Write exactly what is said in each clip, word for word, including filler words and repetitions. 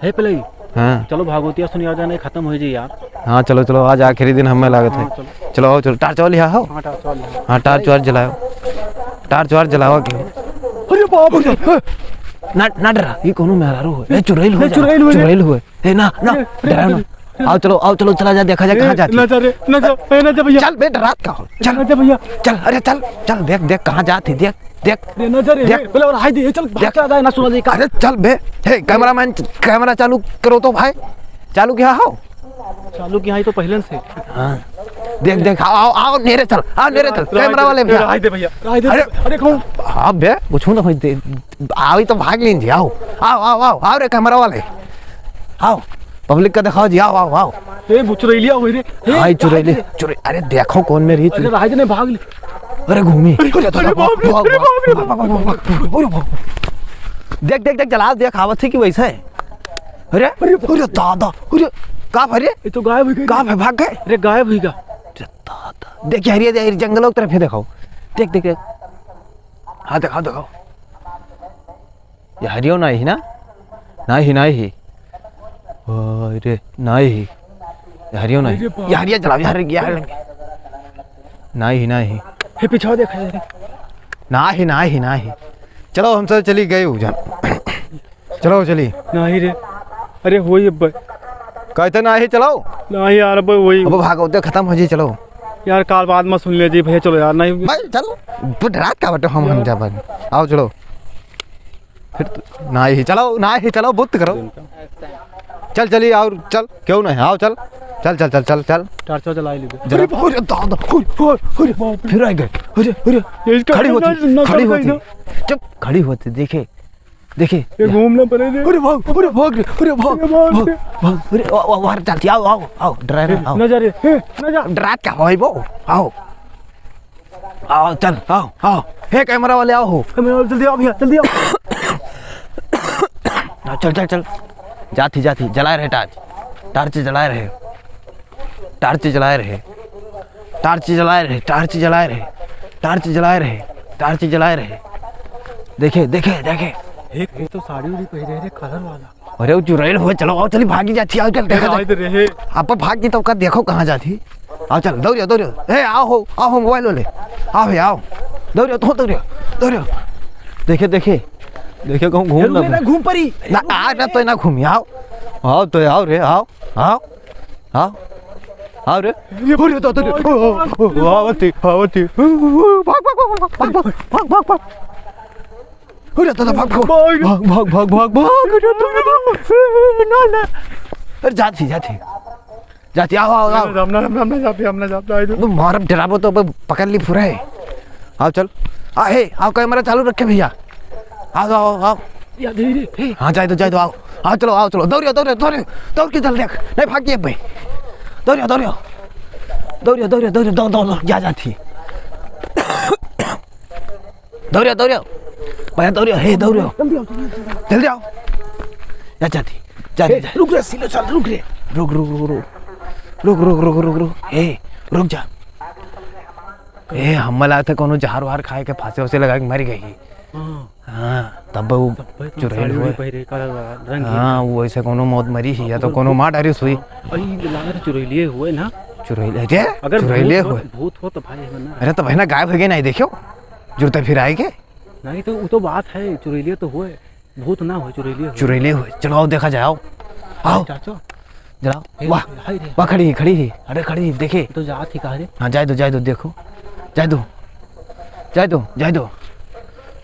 हे पलई, हाँ। चलो भागवतिया सुनिया जाने खत्म होइ जाई यार। हाँ, चलो, चलो, आज आखिरी दिन हमें लागत है। हाँ, चलो। चलो, आओ, चलो, टार्च वाली हाँ हो? हाँ, टार्च वाली हाँ। हाँ, टार्च वार जलाओ, टार्च वार जलाओ के। अरे बाप रे। ना, ना डरा, ये कोनो मेहरारू है। ए, चुड़ैल हो ए, जा, चुड़ैल हो जा। चुड़ैल हो। ए, ना, ना, ए, डरा ना। ए, आओ, चलो, आओ, चलो, चला जा, देखा जा, ए, कहाँ जाती। ना जा रे, ना जा, ए, ना जा भैया। चल बे, डरात का हो, चल। ना जा भैया। चल, अरे चल, चल, देख, देख, कहाँ जाती, देख। देख, अरे नजर है, देख। पहले और हाय दे, चल, भाग देख। चला जाए, ना सुना जाए का। अरे चल बे, हे कैमरामैन, कैमरा चालू करो तो भाई, चालू किया हो? चालू किया है तो पहले से। हाँ। देख, देख, आओ, आओ, आओ, नेरे चल, आओ, नेरे चल, राय कैमरा दे, वाले भैया। राय दे भैया, राय दे। अरे, अरे कौन? हाँ बे, कुछ ना होई दे, आओ तो भाग लीन जी, आओ, आओ, आओ, आओ, आओ रे कैमरा वाले, आओ, पब्लिक का दिखाओ जी, आओ, आओ, आओ। ए, वो चुरैलिया हुई रे। ए, हाँ, ये चुरैली, चुरै-, अरे देखो कौन में रही अरे, चुरै-, राज ने भाग ली। अरे घूमी। अरे, अरे, अरे, बाप रे, भाग, अरे, भाग, बाप रे। भाग, भाग, भाग, भाग, भाग, भाग, भाग। देख, देख, देख, जलास देख, आवत थी कि वैसे है। अरे, अरे, अरे, दादा, अरे, का भरे? ये तो गायब हो गई। का भे, भाग गए? अरे, गायब हो गया। अरे, दादा। देख, हरिया, हरिया जंगल की तरफ है, देखो। देख, देख, देख। हाँ, दिखाओ, दिखाओ। ये हरियो नाही ना? नाही, नाही। अरे, नाही। ये हरियो नाही। अरे बाप। ये हरिया चलाओ, ये हरिया, ये हरिया। नाही, नाही। हे, पीछे देखा रे। नाही, नाही, नाही। चलो, हम सब चली गए उजन। चलो, चली। नाही रे। अरे, वही अब। कहते नाही, चलो। नाही यार, अब वही। अब भागो, तो खत्म हो जी, चलो। यार, काल बाद में सुन ले जी भैया, चलो यार, नहीं। भाई, चलो। तू डरात का बटे, हम, हम जा पानी। आओ, चलो। फिर तो, नाही, चलो, नाही, चलो, बुत करो। चल, चली, और चल, क्यों नहीं, आओ, चल। चल, चल, चल, चल, चल। टार्चो जलाई ली। जला। अरे बाप रे, दादा, अरे, अरे, अरे, फिर आ गए। अरे, अरे, ये इसका खड़ी होती, ना, ना खड़ी करता होती। इधर। चुप, खड़ी होती, देखे, देखे। ये घूमना पड़े रे। अरे भाग, अरे भाग रे, अरे भाग, अरे भाग भाग, रे। भाग, अरे, आओ, आओ, बाहर चलती, आओ, आओ, आओ, डरा ना, ए, आओ। ना जा रे, ए, ना जा। डरा क्या हो, वो, आओ। आओ, चल, आओ, आओ। हे, कैमरा वाले, आओ हो। कैमरा वाले, जल्दी आओ भैया, जल्दी आओ। हाँ, चल, चल, चल। जाती, जाती, जलाए रहे टार्च। टार्च जलाए रहे। टार्च जलाए रहे। टार्च जलाए रहे, टार्च जलाए रहे। टार्च जलाए रहे, टार्च जलाए रहे। देखे, देखे, देखे। एक, ये तो साड़ी उड़ी पहने रहे, कलर वाला। अरे, वो चुड़ैल हुए, चलो, आओ, चली, भागी जाती, आओ, चल, देखा जाए। इधर रहे। आप भाग की तो का देखो कहाँ जाती। आओ, चल, दौड़ियो, दौड़ियो। ए, आओ हो, आओ हो, मोबाइल वाले। आओ भैया, आओ। दौड़ियो, तो दौड़ियो, दौड़ियो। देखे, देखे, देखे, कहूँ घूम ना ना, घूम परी। ना, आ, ना, तो ना घूमी, आओ। आओ, तो आओ रे, आओ, आओ, आओ, आओ रे। अरे, तो, तो, तो, ओ, ओ, ओ, आवती, आवती। भाग, भाग, भाग। अरे दादा, भाग, भाग। भाग। भाग, भाग, भाग, भाग, भाग। अरे दादा, ना, ना। अरे जाती, जाती। जाती, आओ, आओ, आओ। हम ना, हम ना, हम ना जाते, हम ना जाते, आए तो। वो मारब डराबो तो अब पकड़ ली पूरा है। आओ, चल। आ, हे, आओ, कैमरा चालू रखे भैया। आओ, आओ, आओ। या धीरे, हे। हाँ, जाए दो, जाए दो, आओ। आओ, चलो, आओ, चलो। दौड़ियो, दौड़ियो, दौड़ियो। दौड़ के चल, देख। नहीं, भाग गई अब भाई। दौड़ियो, दौड़ियो। दौड़ियो, दौड़ियो, दौड़ियो, दौड़, दौड़, दौड़। जा, जाती। दौड़ियो, दौड़ियो। भैया दौड़ियो, हे दौड़ियो। जल्दी आओ, जल्दी आओ। जल्दी आओ। या जाती, जाती, ए, जाती। रुक रे, सिलो चल, रुक रे। रुक, रुक, रुक, रुक। रुक, रुक, रुक, रुक, रुक। ए, रुक जा। ए, हमला लागत है कोनो जहर वहर खाए के फांसी वांसी लगा के मर गई। हाँ। हाँ, तब वो सब भाई, तुम चुड़ैल साड़ी हुए। उड़ी पहिरे, काला रंग हाँ, ही। वो ऐसे कोनो मौत मरी ही या तो और कोनो वो मार डारी हुई। हाँ, अरे, ये लागत है चुड़ैलिए हुए ना। चुड़ैल, अरे, अगर चुड़ैलिए भूत हो, हुए। भूत हो तो भाई, है ना। अरे, तो बहना गायब हो गई नहीं, देखियो। जुड़ते फिर आए के? नहीं तो, वो तो बात है, चुड़ैलिया तो होए, भूत ना होए, चुड़ैलिया होए। चुड़ैलिया होए, चलो आओ देखा जाए, आओ। आओ। चाचो। जलाओ। हे, वाह, हाय रे। वाह, खड़ी ही, खड़ी ही, अरे खड़ी ही, देखे। तो जात ही कहाँ रे? हाँ, जाए दो, जाए दो, देखो। जाए दो, जाए दो, जाए दो,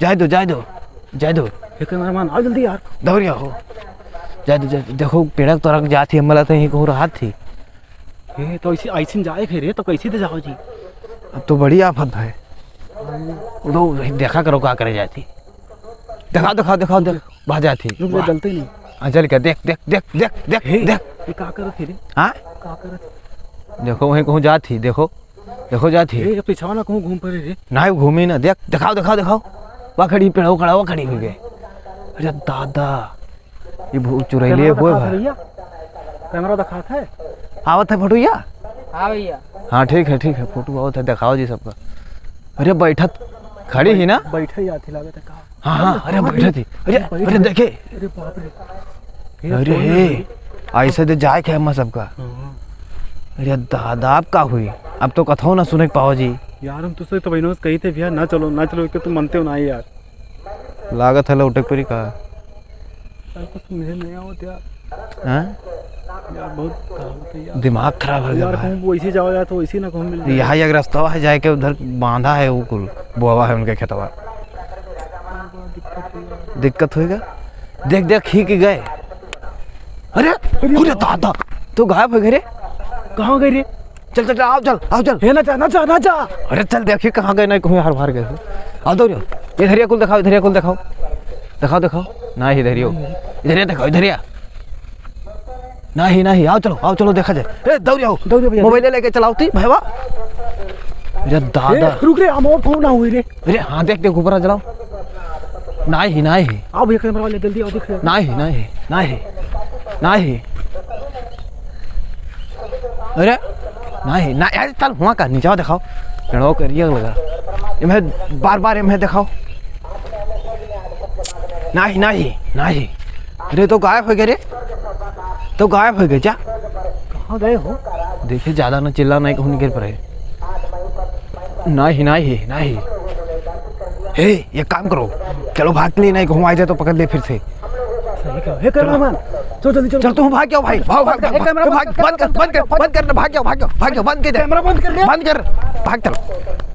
जाए दो, जाए दो, जाए दो। हे कैमरामैन, आओ जल्दी यार। दौड़िया हो। जाए दो, जाए दो, देखो, पेड़ा तो रख जात ही, हमला तो यहीं कहूँ रहत ही। ए, तो ऐसे, ऐसे जाए खे रे, तो कैसे दे जाओ जी? अब तो बड़ी आफत है। वो तो देखा करो का करे जाती। दिखाओ, दिखाओ, दिखाओ, देख, भाग जाती। रुक, वाह। जलते नहीं। हाँ, जल के देख, देख, देख, देख, देख, हे, देख। ये का करत है रे? हाँ? का करत है? देखो, वहीं कहूँ जाती, देखो। देखो जाती। ए, ये पीछा वाला कहूँ घूम पड़े रे। नहीं, घूमी ना, देख, दिखाओ, दिखाओ, दिखाओ। वह खड़ी, पेड़, वो खड़ा, वो खड़ी हो गई। अरे दादा। ये भू-, चुरैलिए कैमरा हुए दिखात है भाई। भैया? कैमरा दिखात है? आवत है फोटो या? हाँ भैया। हाँ, ठीक है, ठीक है, फोटो आवत है, दिखाओ जी सबका। अरे बैठत, खड़ी ही ना? बैठे ही आती लागत है का? हाँ, हाँ, अरे हाँ, बैठत ही। अरे, बैठ अरे गए। देखे। अरे बाप रे। भैया, अरे कौन है हे, भाई? ऐसे दे जाए के हम्मा सबका। हाँ। अरे दादा, अब का हुई? अब तो कथो ना सुने के पाओ जी। यार, हम तुझसे तो बहनों से कही थे भैया, ना चलो, ना चलो, एक तो तुम मानते हो ना यार। लागत है लौटे के परी का? यार, कुछ समझे नहीं आवत यार। हाँ? यार, बहुत खराब होता है यार। दिमाग खराब हो गया यार, भाई। कहूँ वैसे जाओ यार, तो वैसे ना कहूँ मिल जाए। यहाँ एक रास्ता है जाए के, उधर बांधा है, वो कुल बोवा है उनके खेतवा। दिक्कत होइगा। देख, देख, ही के गए। अरे, अरे दादा, तो गायब हो गए रे। कहाँ गए रे? चल, चल, चल, आओ, चल, आओ, चल। हे ना जा, ना जा, ना जा। अरे चल, देखिए कहाँ गए, नहीं कहूँ हार बाहर गए हो। आओ, दौड़ियो। इधर ये कुल दिखाओ, इधर ये कुल दिखाओ। दिखाओ, दिखाओ। ना ही इधर ही हो। इधर ये दिखाओ, इधर ये। नहीं, नहीं, आओ चलो, आओ चलो, देखा जाए। ए, दौड़ियो। दौड़ियो भैया। मोबाइल लेके चलाओ ती, भैया। अरे दादा। ए, रुक रे, हम और फोन ना हुई रे। अरे हाँ, देख, देख, ऊपर आ चलाओ। नाही, नाही। आओ भैया, कैमरा वाले, जल्दी आओ, देख। नाही, नाही, नाही, नाही। अरे, नाही, ना, अरे, चल, हुआ का, नीचे दिखाओ। पेड़ों के रियल लगा। इम्हे बार-बार इम्हे दिखाओ। नाही, नाही, नाही। अरे, तो गायब हो गए रे। तो गायब हो गए, जा। कहाँ गए हो? देखिए, ज्यादा ना चिल्ला, नहीं कहूँ गिर पड़े। नाही, नाही, नाही। हे, एक काम करो, चलो भाग लिए, नहीं कहूँ आ जाए तो पकड़ ले फिर से। सही कहा। हे कैमरामैन, चलो जल्दी चलो। चल तू भाग जाओ भाई, भाग, भाग, भाग, हे भाग, कैमरा भाग, बंद कर, बंद कर, बंद कर, भाग जाओ, भाग जाओ, भाग जाओ, बंद कर दे। कैमरा बंद कर दे। बंद कर, भाग चलो।